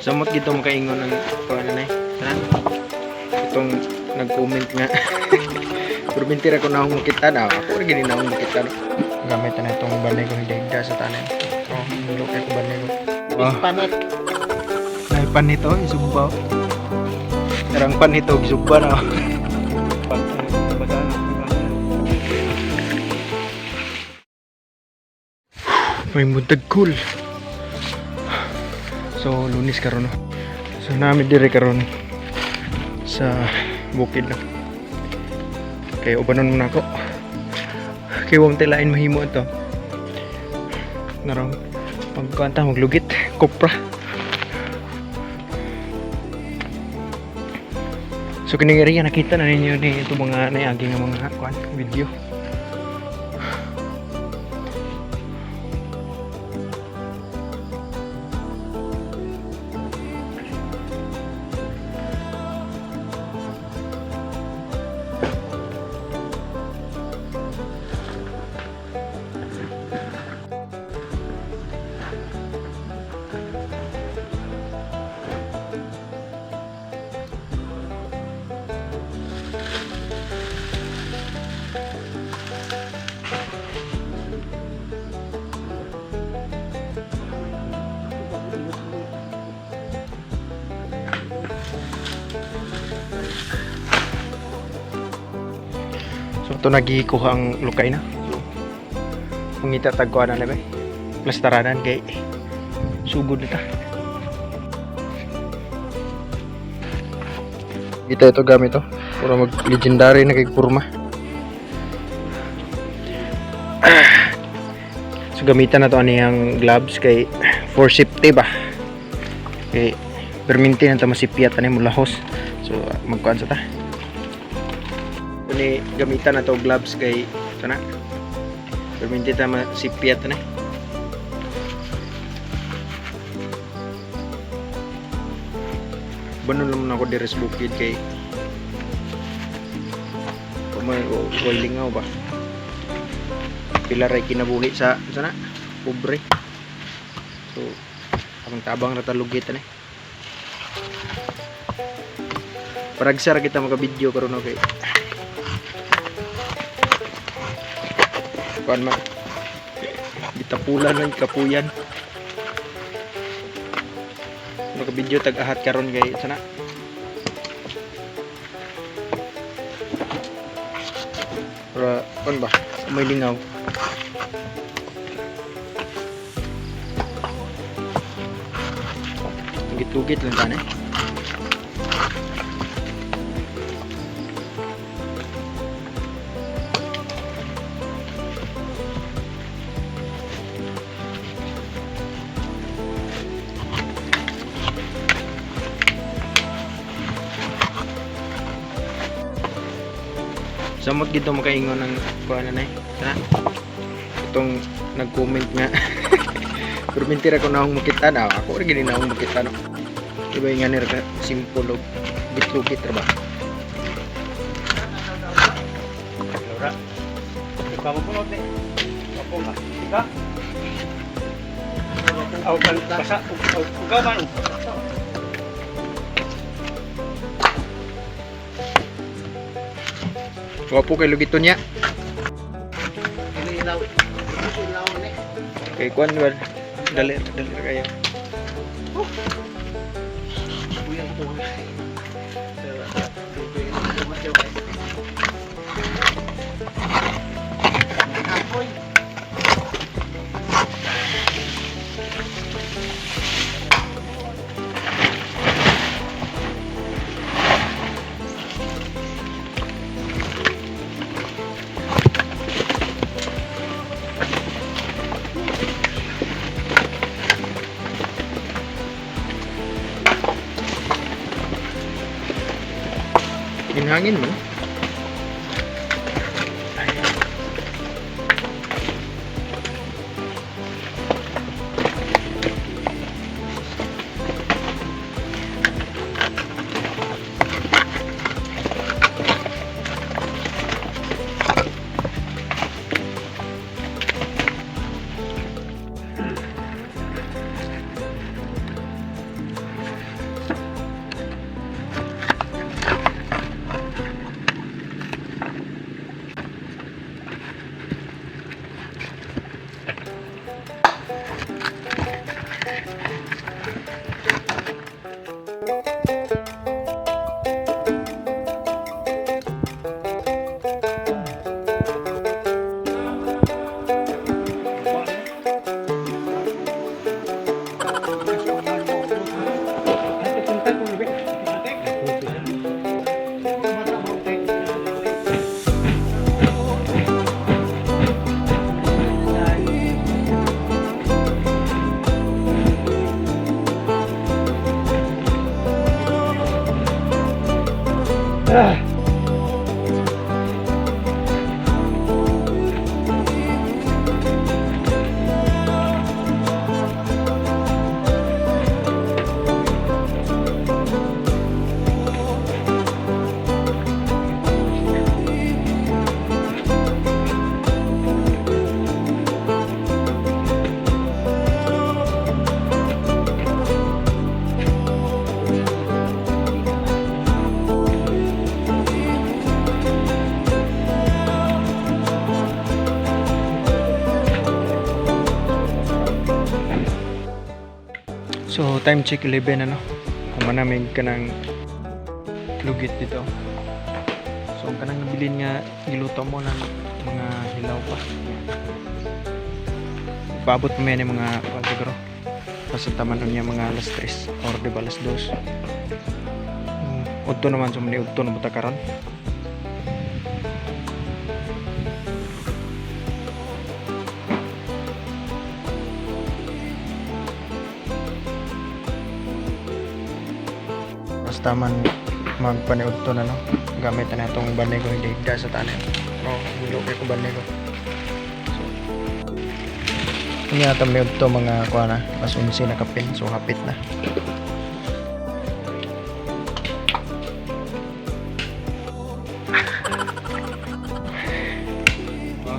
Samot gito makaingon ng kuan na eh. Tanan. Itong nag-comment nga. Pero bintira ko na akong makita na. Ako rin gini na akong makita no. Gamit na itong banay ko higda sa tanan. Oh, nilo kay ko banay ko. Oh, Panit. ay panito isugba. Karang panito isugba na. May muntag cool. So Lunes karon no. So nami dire karon sa bukid no. Kay ubanon muna ako. Kay wong tilain mahimo ito. Narong pagkanta maglugit kopra. So kining area nakita na ninyo ni ito mga naiagi nga mga kuan video. So ito nagikuha ang lukay na. So mangita tag kuan na ba? Plastaranan kay sugod na ta. Kita ito gamit to. Puro mag legendary na kay kurma. So gamitan na to ani ang gloves kay for safety ba. Kay perminti na ta masipyat ani mo lahos. So magkuan sa ta. Ni gamitan na to gloves kay sana. Perminti ta masipyat ani. Banon naman ako dire sa bukid kay Kumay o lingaw ba. Pila ray kinabuhi sa sana pobre. So abang tabang ra talugit ani. Paragsara kita maka video karon, okay. Kuan man. Gitapulan ng kapuyan. Maka video tag ahat karon kay sana. Para kuan ba? May lingaw. Lugit-lugit lang tani. Samot gito makaingon ng kuan na eh. Sana. Itong nag-comment nga. Pero mentira ko na akong makita na. Ako rin gini na akong makita no. Iba yung nga nila ka simple og lugit-lugit ra ba? Laura. Ikaw mo punot eh. Kapo nga. Ika? Aw kan basa aw ikaw man. Wapo kay lugiton niya. Ilaw. Ilaw ni. Kay kuan ba? Dali dali ra kayo. Buyang ko. Apoy. Ginhangin man. Time check 11 ano. Kung manamig ka ng lugit dito. So ang kanang nabilin nga giluto mo ng mga hilaw pa. Paabot pa may mga kuan siguro. Basta taman niya mga alas 3 or di ba alas 2. Udto naman so mani udto na buta karon. Basta man magpaniudto na no. Gamit na itong banay ko hindi higda sa tanan. No, gulo kay ko banay ko. So, niya atong niudto mga kuha na, alas 11 na kapin, so hapit na.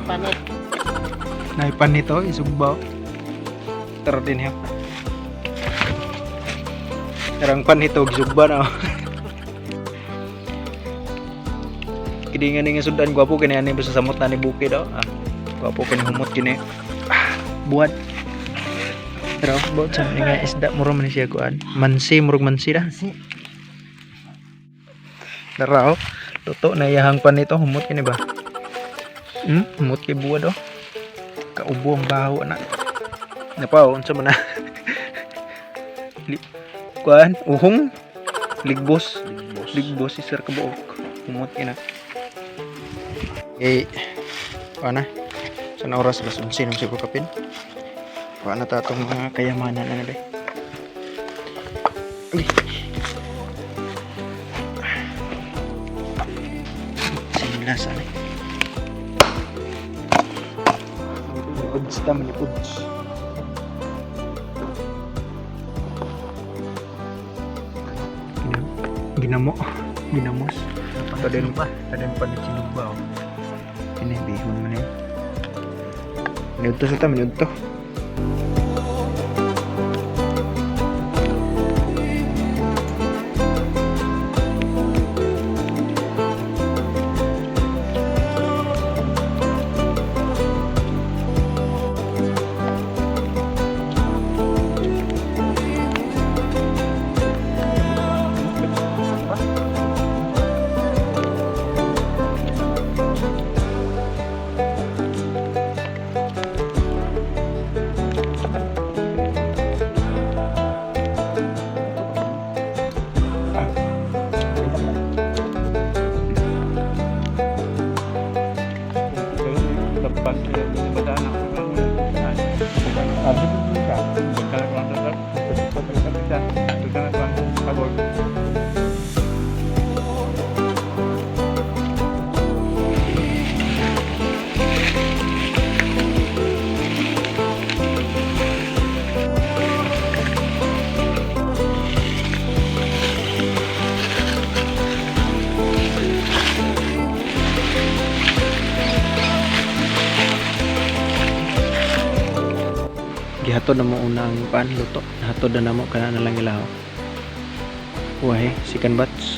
Panit. Naipan nito, isugbaw. Tara din ha. Tarang pan nito, gisugba na. Kini nga ni nga sudan, gwapo kini ani basta samot na ni bukid oh. Ah, gwapo kini humot kini. Ah, buhat. Pero buhat sa nga isda muro man siya kuan. Mansi murog mansi ra. Tara oh. Luto na iyahang pan nito, humot kini ba? Humot kay buwad oh. Kaubo ang baho na. Napa oh, unsa man na? Kuan, uhong ligbos. Ligbos si Sir Kabuok. Humot ina. Eh, kuan na. Sa na oras alas 11 nang siguro kapin. Kuan na ta atong mga kayamanan na be. Uy. Sila sana. Uds ta man uds. Ginamo, ginamos. Taden pa, taden pa ni sinugba oh. Ini bihon man yun. Niudto sa ta, niudto. Gihatod na mo una ang pan luto. Nahatod na namo kana na lang ilaw. Wahe, second batch.